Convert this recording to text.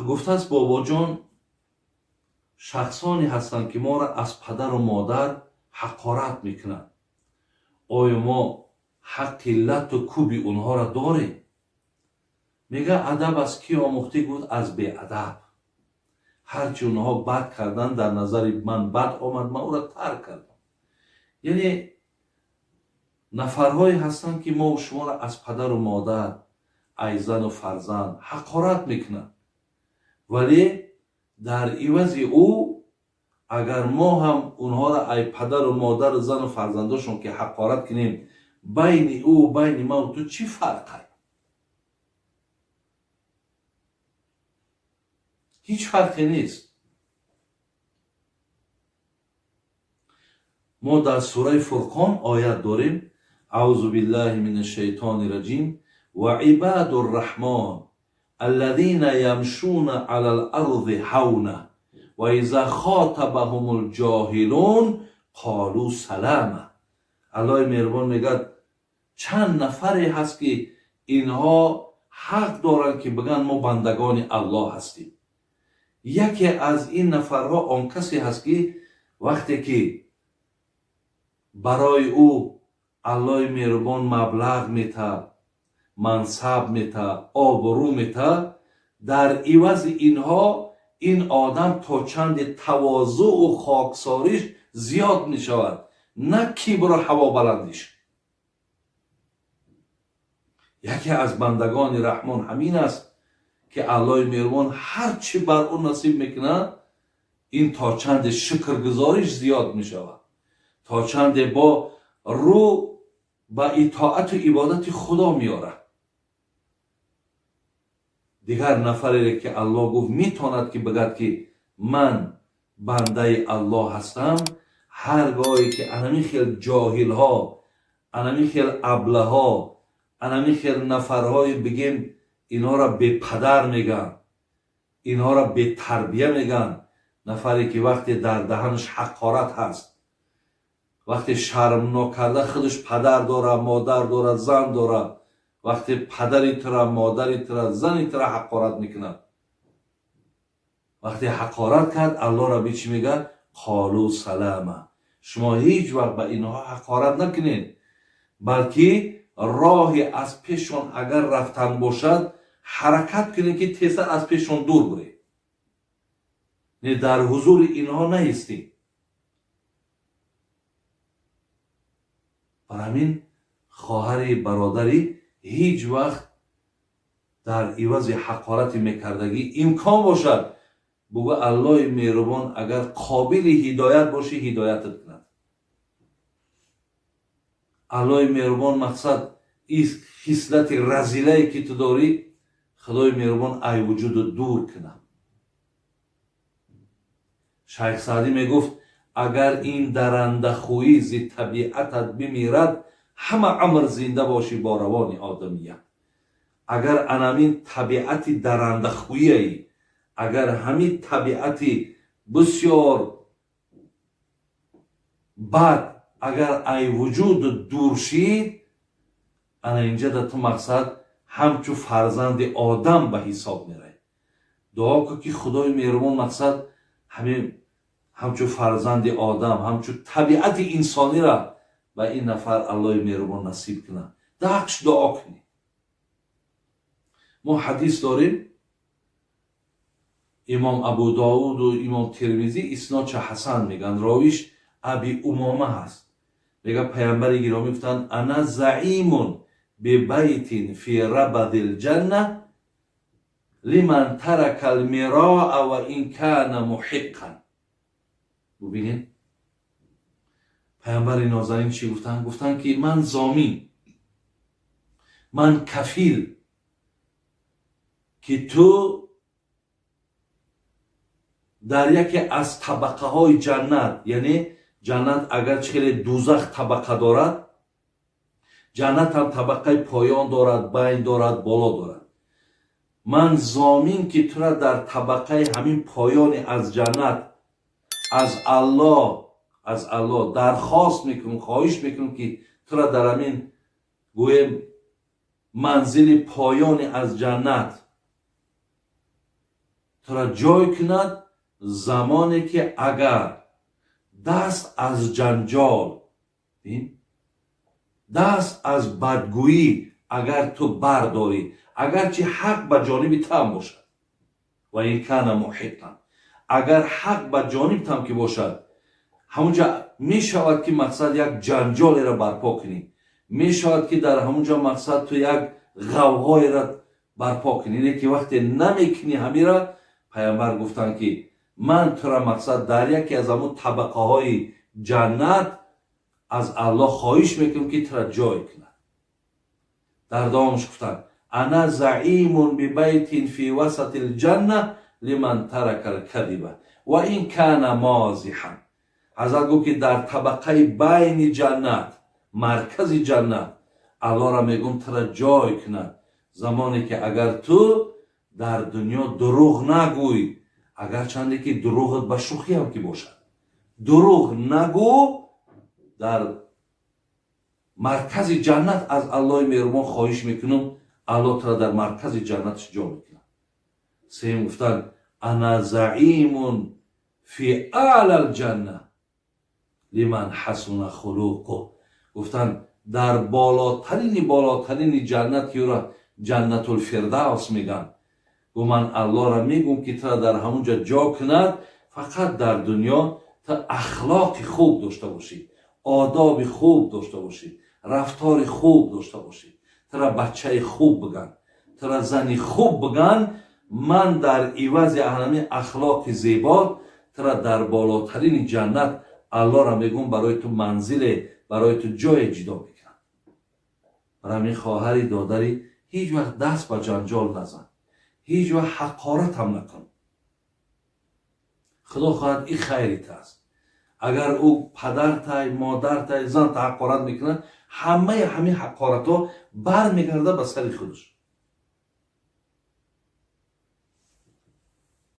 Гуфтааст, бобоҷон, шахсоне ҳастанд, ки моро аз падару модар ҳақорат мекунанд. Оё мо ҳаққи лату кӯби онҳоро дорем? Мега, адаб аз кӣ омӯхтӣ? Гуфт, аз беадаб. Ҳарчи онҳо бад кардан, дар назари ман бад омад, ман ӯро тарк кардам. Яъне нафарҳое ҳастанд, ки мо шуморо аз падару модар, ай зану фарзанд ҳақорат мекунанд, вале дар ивази ӯ агар мо ҳам онҳоро ай падару модару зану фарзандошон ки ҳақорат кунем, байни ӯ, байни ман ту чӣ фарқай? Ҳеҷ фарқе нест. Мо дар сураи Фурқон оят дорем: аузу биллаҳи мин ашшайтони раҷим, ва ибаду рраҳмон аллазина ямшуна ала л-арзи ҳавна ва иза хотабаҳум лҷоҳилун қолу салама. Аллоҳи меҳрубон мегӯяд, чанд нафаре ҳаст, ки инҳо ҳақ доранд, ки бигӯянд, мо бандагони Аллоҳ ҳастем. Яке аз ин нафарҳо он касе ҳаст, ки вақте ки барои ӯ Аллоҳи меҳрубон маблағ метаҳад, мансаб метаҳад, обрӯ метаҳад, дар ивази инҳо ин одам то чанде тавозӯъу хоксориш зиёд мешавад, на кибру ҳавобаландиш. Яке аз бандагони Раҳмон ҳамин аст, ки Аллоҳи меҳрубон ҳар чӣ бар ӯ насиб мекунад, ин то чанде шукргузориш зиёд мешавад, то чанде бо рӯ ба итоату ибодати Худо меорад. Дигар нафарере, ки Аллоҳ гуфт, метавонад, ки бигӯяд, ки ман бандаи Аллоҳ ҳастам, ҳар гоҳе ки анамин хел ҷоҳилҳо, анамин хел аблаҳо, анамин хел нафарҳое, бигем, инҳоро бепадар мегӯянд, инҳоро бетарбия мегӯянд, нафаре ки вақте дар даҳанаш ҳақорат ҳаст, вақте шармнок карда, худаш падар дорад, модар дорад, зан дорад, вақте падари тура, модари тура, зани тура ҳақорат мекунад, вақте ҳақорат кард, Аллоҳ раби чӣ мегӯяд? Қолу салама. Шумо ҳеҷ вақт ба инҳо ҳақорат накунед, балки роҳи аз пешон агар рафтан бошад, ҳаракат кунед, ки тезтар аз пешон дур буред, не дар ҳузури инҳо наистед. Бар ҳамин, хоҳари бародарӣ, ҳеҷ вақт дар ивази ҳақорати мекардагӣ, имкон бошад, бугӯ, Аллоҳи меҳрубон, агар қобили ҳидоят бошӣ, ҳидоятат кунад. Аллоҳи меҳрубон, мақсад, ин хислати разилае, ки ту дорӣ, Худои меҳрубон ай вуҷуду дур кунад. Шайх Саъдӣ мегуфт, агар ин дарандахӯӣ зи табиатат бимирад, ҳама умр зинда бошӣ бо равони одамият. Агар анамин табиати дарандахӯяи, агар ҳамин табиати бисёр бад агар ай вуҷуду дур шид, ана инҷа да ту, мақсад, ҳамчу фарзанди одам ба ҳисоб меравӣ. Дуо кун, ки Худои меҳрубон, мақсад, ҳамин ҳамчу фарзанди одам, ҳамчу табиати инсонира ба ин нафар Аллоҳи меҳрубон насиб кунад. Даҳш дуо кунӣ. Мо ҳадис дорем, имом Абу Довуду имом Термизӣ иснодша ҳасан мегӯянд, ровиш Аби Умома ҳаст. Мега, паямбари гиромӣ гуфтанд: ана заимун бибайтин фи рабади лҷанна лиман тарака лмироа ва ин кана муҳиққан. Бубинед, паямбари нозанин чӣ гуфтанд? Гуфтанд, ки ман зомин, ман кафил, ки ту дар яке аз табақаҳои ҷаннат, яъне ҷаннат агарчи хеле дузах табақа дорад, ҷаннат ҳам табақаи поён дорад, байн дорад, боло дорад, ман зомин, ки тура дар табақаи ҳамин поёни аз ҷаннат аз Аллоҳ дархост мекунам, хоҳиш мекунам, ки тура дар ҳамин, гӯем, манзили поёни аз ҷаннат. Тура ҷой кунад, замоне ки агар даст аз ҷанҷол, даст аз бадгӯӣ агар ту бардорӣ, агарчи ҳақ ба ҷониби туам бошад. وإن كان محقا, агар ҳақ ба ҷонибтам ки бошад, ҳамунҷа мешавад ки, мақсад, як ҷанҷолеро барпо кунӣ, мешавад ки дар ҳамунҷо, мақсад, ту як ғавғоеро барпо кунӣ. Не ки вақте намекунӣ ҳамира, пайғамбар гуфтанд ки ман тура, мақсад, дар яке аз ҳамун табақаҳои ҷаннат аз Аллоҳ хоҳиш мекунам ки тура ҷой кунад. Дар давомаш гуфтанд: أنا زعيم ببيت في وسط الجنة لمن ترك الكذب وإن كان مازحا. Ҳазрат гуфт ки дар табақаи байни ҷаннат, маркази ҷаннат, Аллоҳро мегӯм тура ҷой кунад, замоне ки агар ту дар дунё дурӯғ нагӯй, агарчанде ки дурӯғат ба шӯхиам ки бошад, дурӯғ нагӯ, дар маркази ҷаннат аз Аллоҳи меҳрубон хоҳиш мекунам, Аллоҳ тура дар маркази ҷаннатш ҷо мекунад. Сеюм гуфтанд: أنا زعيم في أعلى الجنة لمن حسن خلقه. Гуфтанд, дар болотарини болотарини ҷаннат, ки ӯро Ҷаннатулфирдавс мегӯянд, гу ман Аллоҳро мегӯм ки тура дар ҳамунҷа ҷо кунад, фақат дар дунё ту ахлоқи хуб дошта бошӣ, одоби хуб дошта бошӣ, рафтори хуб дошта бошӣ, тура бачаи хуб биган, тура зани хуб биган. Ман дар ивази ҳамин ахлоқи зебо тура дар болотарини ҷаннат Аллоҳро мегӯм барои ту манзиле, барои ту ҷое ҷудо мекунам. Бар ҳамин, хоҳари додарӣ, ҳеҷ вақт даст ба ҷанҷол назан, ҳеҷ вақт ҳақоратам накун. Худо хоҳад, ин хайрит аст. Агар ӯ падартай, модартай, занта ҳақорат мекунад, ҳамаи ҳамин ҳақоратҳо бармегарда ба сари худаш.